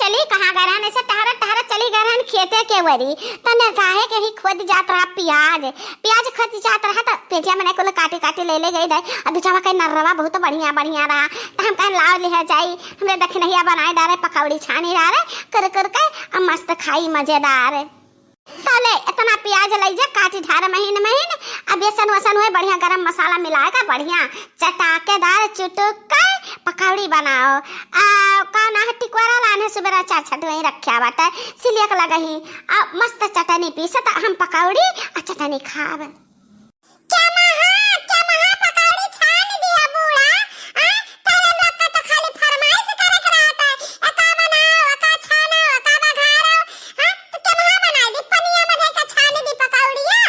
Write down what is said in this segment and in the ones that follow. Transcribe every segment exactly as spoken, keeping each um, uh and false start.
चली कहाँ गए रहन, ऐसे टहरत टहरत चली गए रहन खेते के वरी। तने काहे के ही खोद जात रहा पियाज, पियाज खोद जात रहा त पेजिया में कुल काटी काटी ले ले गई दे। अब बिचवा के नर्रवा बहुत बढ़िया बढ़िया रहा, त हम कहन लाव लिहे जाई, हमरे दखिनहिया बनाए डारे, पकौड़ी छानी डारे, कुरकुर के, अब मस्त खाई मजेदार। तले इतना पियाज लइजे, काटी ढार महीन महीन, अब बेसन वसन हुए, बढ़िया गरम मसाला मिलाए का, बढ़िया चटाकेदार चुटुक के पकौड़ी बनाओ। आ, का ना है, टिकोरा लाने सुबेरा चार छठ वहीं रख्या बाटे, सिलियक लगही। आ, मस्त चटनी पीसत हम पकौड़ी आ चटनी खाब। क्या महा, क्या महा पकौड़ी छान दिया बूढ़ा? आ, तोरे लोग का तो खाली फरमाइश करे के रहत है, एका बनाओ, एका छानो, एका बघारो। हाँ, तो क्या महा बनाई दी, पनिया में धई के छान दी पकौड़िया?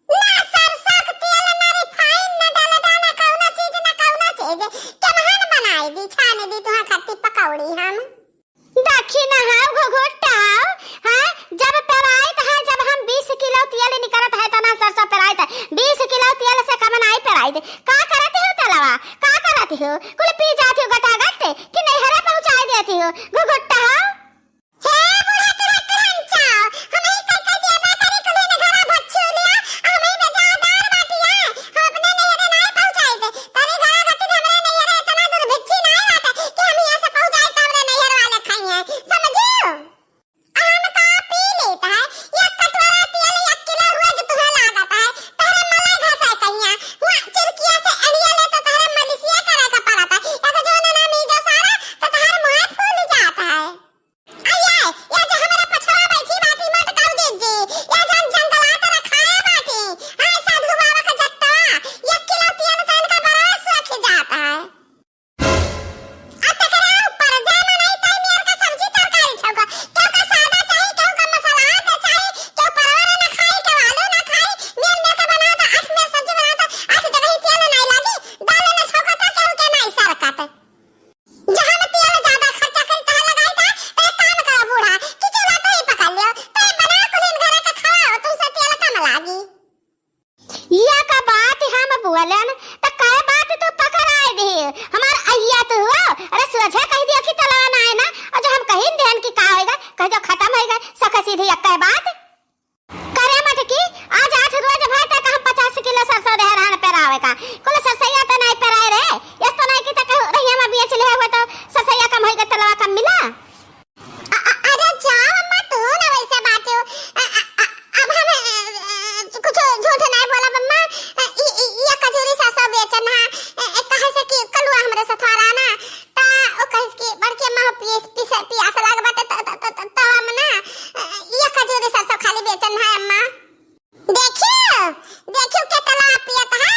ना सरसों के तेल, ना रिफाइन, ना डालडा, ना कौनो चीज, ना कौनो चीज। क्या महा बनाई दी, छान दी तुहां खातिर पकौड़ी हम। देखी ना हाउ घुघुट्टा हाउ, हाँ, जब पेराइत है, जब हम बीस किलो तेल निकरत है, तना सरसों पेराइत है, बीस किलो तेल से कम नाई पेराइत। का करत हो तेलवा, का करत हो? कुल पी जात हो गटागट कि नैहरे पहुँचाई देत हो घुघुट्टा हाउ? हे बूढ़ा तुरंत तुरंत चाओ, हम ही कह कह दिया बा करी कुली ने घरा भच्छू लिया, हम ही बेजादार बाटी है, हम अपने नैहरे नाई पहुँचाई दे। तोरे घरा खातिर हमरे नैहरे इतना दूर भिक्षी नाई बाटे कि हम यहाँ से पहुँचाई तो हमरे नैहर वाले खाई हैं, समझियो? हम का पी लेत है, एक कटोरा तेल एक किलो रोज तुहे लागत है, तोहरे मलाई घसे कहिया, हुआ चिरकिया से अनिया ले तो तोहरे मलिसिया करे के पड़त है, एक जो ना मीजो सारा तो तोहर मुँह फूल जात है। अये, ये जो हमरे पछवा बैठी बाटी मटकाऊ दीदी, ये जन जंगलात रखाए बाटी, हाँ साधु बाबा का जट्टवा, एक किलो तेल तो इनका बड़ा सोख जात है। आ तकरा ऊपर जे मनई तई मेर का सब्जी तरकारी छौका, केहू का सादा चाही, केहू का मसाला दे चाही, केहू परवर ना खाई, केहू आलू ना खाई, मेर मेर के बनावत, आठ मेर सब्जी बनावत, आठ जगह ही तेल नाई लागी, दाल ना छौका त केहू के नाई सरकत। जहाँ में तेल ज्यादा खर्चा करी तहाँ लगाई ता, तो एक काम करो बूढ़ा, कि चूल्हा तो ही पकड़ लियो, तो ये बना कुलीन घरे के खाओ, तुमसे तेल कम लागी। या का बात हम बोलन, त काय बात तू पकड़ाए दे? हमार अइया तू हो? अरे सोझे कह दियो कि तलवा ना है ना, और जो हम कहीं देन कि का होएगा, कह दो खत्म होएगा, सख सीधी एक बात। करे मटकी, आज आठ रोज भय तक हम पचास किलो सरसों दे रहन पेरावे का, कुल सरसैया त नहीं पेराए रे, यस तो नहीं कि तक रहिया में बेच ले हुए तो सरसैया कम होएगा, तलवा कम मिला। अ-, अ-, अरे जाओ अम्मा, तू ना वैसे बाटू। अ-, अ-, अ-, अब हम, अ, अ, कुछ झूठ नहीं बोलब अम्मा। अ, ई, ई, ई कजूरी सरसों बेचन हा। अ, अ, कहे से कि कलुआ हमरे सथवा रहा ना, ता ओ कहे से कि बड़की अम्मा हो पियस-, पिस-, पियास लाग बाटे त, त, त, त, त हम ना, अ, ई कजूरी सरसों खाली बेचन हा अम्मा। देखियो, देखियो केतना पियत है,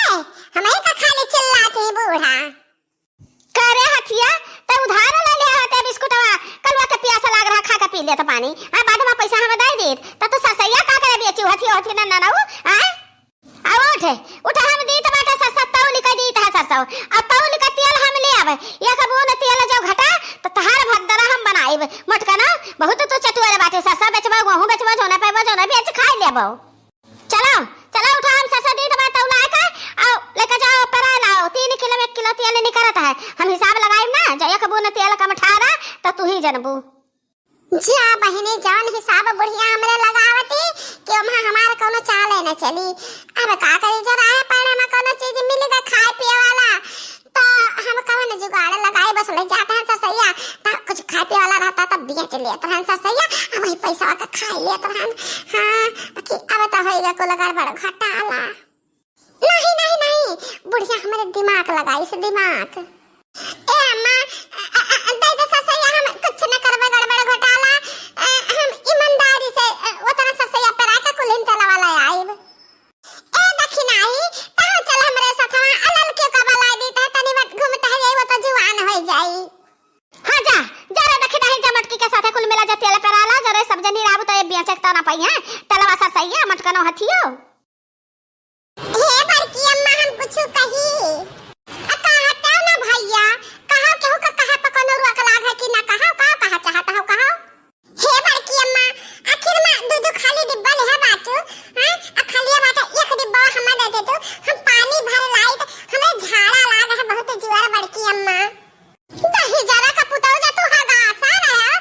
हमही का खाली चिल्लात ही बूढ़ा। करे हथिया, त उधार ले ले हते बिस्कुटवा, कलुआ के पियास लाग रहा, खा के पी लेत पानी। आ, बाद में पैसा हम दे देत, त तू सरसैया का करे बेची, हथिया, हथिया ना, ना, ना, उ, आय? आ, उठ, उठ, हम दीत बाटे सरसों, तौल के दीत है सरसों। आ, तौल के तेल हम ले आवे, एक बूंद तेल जो घटा, त तहार भद्दरा हम बनाइब। मोटकनो, बहुत तू चटुअर बाटे, सरसों बेचबो, गेहूं बेचबो, जोने पैबो, जोने बेच खाई लेबो। चलो, चलो, उठा, हम सरसों दीत बा तौला के, आओ, लेके जाओ, पेराए लाओ, तीन किलो में एक किलो तेल निकरत है, हम हिसाब लगाइब ना, जो एक बूंद तेल कम ठारा, तो तू ही जनबू। जा बहिनी, जौन हिसाब बुढ़िया हमरे लगावती, कि ओमा हमार कौनो चाले न चली। अब का करी, जो राहे पाने में कौनो चीज मिल गए खाए पिए वाला, त हम कवन जुगाड़ लगाई, बस ले जात हैं सरसैया, त कुछ खाए पिए वाला रहता त बेच लेत रहन सरसैया, आ वही पैसा के खाई लेत रहन। हाँ, बाकी अब त होइगा कुल गड़बड़ घोटाला। नहीं, नहीं, नहीं, बुढ़िया हमरे दिमाग लगाइस, दिमाग। ए अम्मा, अ, अ, अ, दे दे सरसैया, हम कुछ न करबे गड़बड़ घोटाला, अ, हम ईमानदारी से, अ, ओतना सरसैया पेरा के कुलिन तेलवा ले आइब। ए दखिनाही, तहु चल हमरे सथवा, अलल के कबला दी, तह तनी बट घूम टहल जाई, वो तो जुआन होई जाई। हाँ जा, जा रे दखिनाही, जा मटकी के साथे कुल मिला जा तेल पेराला, जा रे सब जनी राबू तो ये बिया चेक तो ना पाई है, तेलवा सरसैया, मटकनो हथियो। हे बड़की अम्मा, हम कुछु कही? आ, कहत ना भैया, कहा केहू का कहा पर कोनो रोक लाग है कि ना कहा, का कहा चाहत हो, कहा? हे बड़की अम्मा, आखिर में दू दू खाली डिब्बा लेहा बाटू, हाँ? आ खालिया बाटा एक डिब्बा हमें दे दे तू, हम पानी भर लाई त हमें झाड़ा लाग है बहुत जोर बड़की अम्मा। दही जरा का पुतौ जा तू हगासा रहा,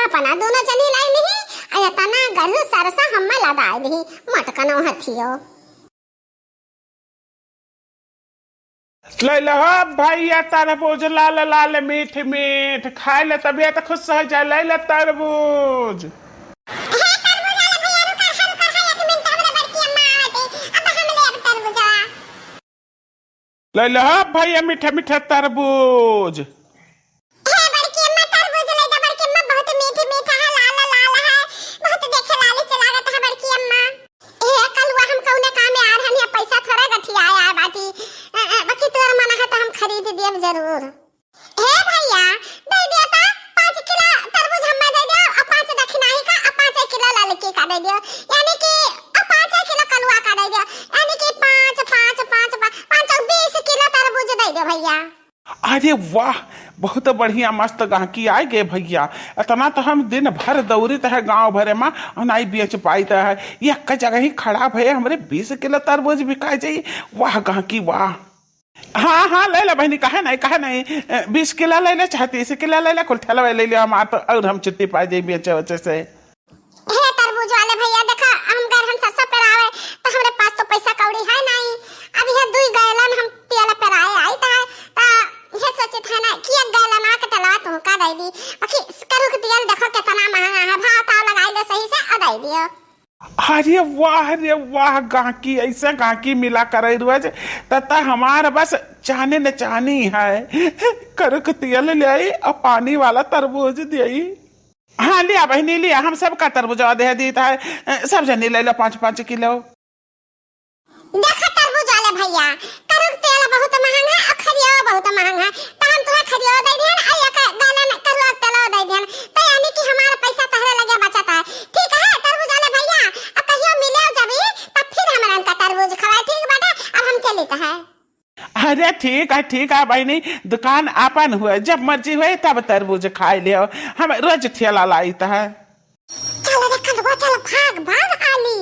अपना दोनों जनी लाई नहीं, आ एतना गरु सरसा हम्मा लदाई दिही, मटकनो हथियो। ले लो भैया तरबूज लाल लाल मीठ मीठ, खाए ले तबियत खुश हो जाए। ले लो तरबूज। हे तरबूज वाले भैया, रुका, रुका, रुका, एक मिनट, हमरे बड़की अम्मा आवत है, अब हम लेब तरबूजवा। ले लो भैया मीठा मीठा तरबूज। हे बड़की अम्मा, तरबूज ले जा बड़की अम्मा, बहुत मीठ मीठ है, लाल लाल है, बहुत देखे लाली से लागत है बड़की अम्मा। हे कलुआ, हम कौने काम में आ रहन है, पैसा थोड़ा गठियाए आए बाटी। अ, अ, बाकी तोर मन है तो हम खरीद देब जरूर। हे भैया, दे दिया ता पाँच किलो तरबूज हम्मे दे दियो, और पाँच दक्षिणाही का, और पाँच किलो ललकी का दे दियो, यानी कि और पाँच किलो कलुआ का दे दियो, यानी कि पाँच, पाँच, पाँच, पाँच, पाँच और बीस किलो तरबूज दे दियो भैया। अरे वाह, बहुत बढ़िया, मस्त गाहकी आए गे भैया। इतना तो हम दिन भर दौड़ित है गाँव भरे मा, और नाई बेच पाइत है। एक जगह ही खड़ा भए हमरे बीस किलो तरबूज बिका जाई। वाह गाहकी वाह। हाँ, हाँ, ले ले बहिनी, काहे नहीं, काहे नहीं? ए, बीस किलो ले ले, चाहे तीस किलो ले ले, कुल ठेलवे ले ले, हमार तो और हम छुट्टी पा जाई बेचे वचे से। हे तरबूज वाले भैया, देखा, हम गए रहन सरसों पेरावे, तो हमरे पास तो पैसा कौड़ी है नहीं। अब यह दुई गैलन हम तेल पेराए आई ता, ता ये सोचित है ना कि एक गैलन आके तेलवा तुमका दे दी। बाकी करुक तेल देखो कितना महंगा है, भाव ताव लगाई लो सही से और दे दियो। अरे वाह रे वाह, गाहकी, ऐसा गाहकी मिला करे रोज, त, त हमार बस चाने न चानी है। करुक तेल ले आई और पानी वाला तरबूज दे आई। हाँ, लिया बहिनी, लिया, हम सबका तरबूजवा दे दीत है, सब जनी ले लो पाँच पाँच किलो। देखा तरबूज वाले भैया, करुक तेल बहुत महंग है और खरियो बहुत महंग है, तो हम तुम्हें खरियो दे दिहन और एक गैलन करुआ तेल दे दिहन, तो यानी कि हमारा पैसा तहरे लगे बचत है। ठीक है तरबूज वाले भैया, अब कहियो मिले जब, तब फिर हमरा इनका तरबूज खवाए, ठीक बाटे? अब हम चलित है। अरे ठीक है, ठीक है बहिनी, दुकान आपन हुए, जब मर्जी हुए तब तरबूज खाए ले। हम रोज ठेला लाइत है। चल रे कलुआ, चल, भाग, भाग आली।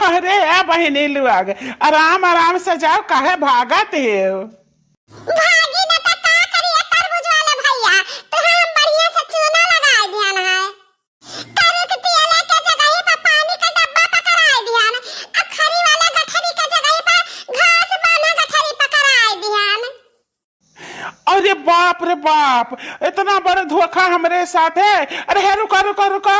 अरे ए बहिनी लुआग, आराम आराम से जाओ, काहे भागत हो? भागी न त का करी ए तरबूज वाले भैया, तो हम बढ़िया से चूना लगाए दिहन है। करुक तेल के जगह पर पानी का डब्बा पकड़ाए दिहन, आ खरी वाला गठरी के जगह पर घास बान्हा गठरी पकड़ाए दिहन। अरे बाप रे बाप, इतना बड़ा धोखा हमरे साथ है। अरे हे रुका, रुका, रुका।